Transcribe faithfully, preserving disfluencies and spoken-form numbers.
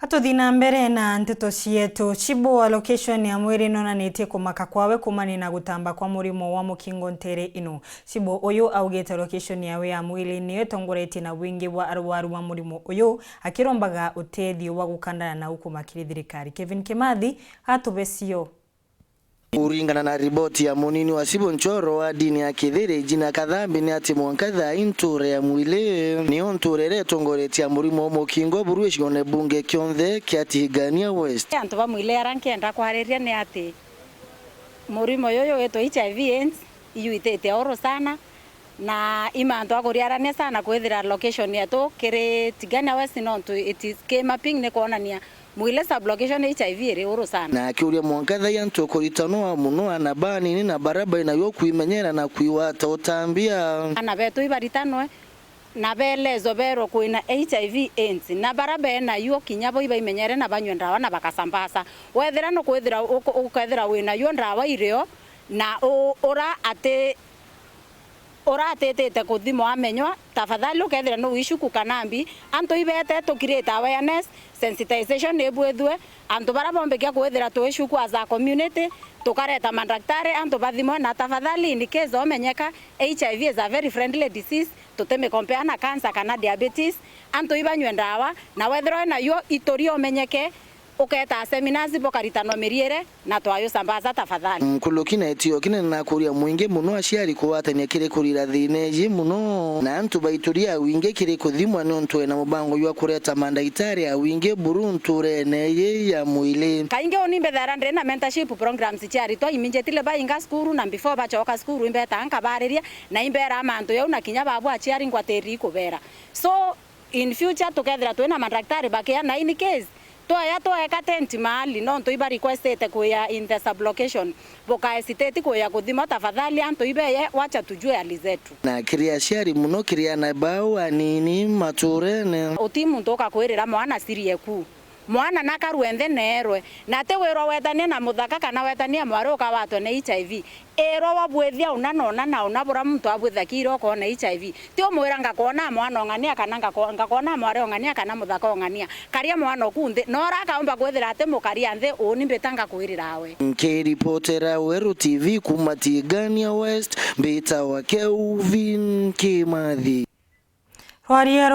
Atuthi na mbere na nteto cietu. Chibu wa location ya mwiri nonanitie kumaka kwawe kumania na gutamba kwa murimo wa mukingo ntere ino. Chibu uyu augite location yawe ya mwiri niyo itongoretie na wingi wa arwaru ba murimo uyu, akirombaga utethio wa gukandana na ukuma kiri thirikari. Kevin Kimathi atubecio. Kuringana na riboti ya munini wa Chibu Nchoro wa dini ya Kithiri, Jina Kathambi, ni ati mwanka thaa ii ntuura ya Mwili niyo ntuura iria itongoretie ya murimo wa mukingo buru gicigoone bunge kionthe kia Tigania West. Antu ba Mwili, aria nkienda kwariria ni ati murimo juju witwa H I V AIDS ijuitite uru sana, na i mantu a kuriarania sana kwithira location yetu kiri Tigania West, nontu it is, ki mapping ni kwonania Mwili sub-location H I V iri uru sana. Na akiuria mwanka thaa ii antu kuritanwa muno ana banini na baria bainayo kwimenyera na kwigwata utambia. Ana betu ibaritanwe na beelezwe beerwe kwina H I V AIDS, na baria benayo kinya bo ibaimenyere na banywe ndawa na bakasambaza. Wethira nukwithira uk-, ukethira winayo ndawa irio na u-, ura ati uratitite kuthimwa amenywa, tafadhali ukethira nu icuku kana mbi, antu ibete tukirite awareness, sensitization ibwithue, antu baria bombikia kwithira twi icuku as a community, tukareta mandaktari, antu bathimwe, na tafadhali in case omenyeka, H I V is a very friendly disease, tutimicompare na cancer kana diabetes, antu ibanywe ndawa, na wethirwa winayo ituria umenyeke, uketa seminars bukaritanwa miriire, na twayusambaza tafadhali. Nkuluki na itio kinene na kuria mwingi muno aciari kugwatania kiri kurira thina iji muno, na antu baituria wingi kiri kuthimwa niuntu ena mubango jwa kureta mandaitari a wingi buru nturene iji ya Mwili. Kaingi uni mbethera ndiri na mentorship programs cia aritwa immediately bainga cukuru na before bacoka cukuru imbeta nkabariria na imbera mantu jau na kinya babu aciari ngwatiri kubera. So, in future tukethira twina mandaktari bakia, na in case twaya tweka tent mahali, nontu iba requestete kuya in the sub-location, buka hesitate kuya kuthima, tafadhali antu ibeye, wacha tujue hali zetu. Na kiri aciari muno kiri ana bao anini maturene. Uti muntu ukakwirira mwana siri eku. Mwana nakarue nthi neerwe, na ati wirwa wetanie na muthaka kana wetanie mwari ukawatwe ni H I V. Irwa wabwithia una na una na una bura muntu abwithia kiri ukoona H I V. Ti umwira ngakoona mwana ong'ania kana ngako-, ngakoona mwari ong'ania kana muthaka ong'ania. Karia mwana oku nthi, na ura akaumba kwithira ati mukaria nthi, uni mbita ngakwirira we. Nkiripotera Weru T V kuuma Tigania West, mbitawa Kelvin Kimathi. Rwaria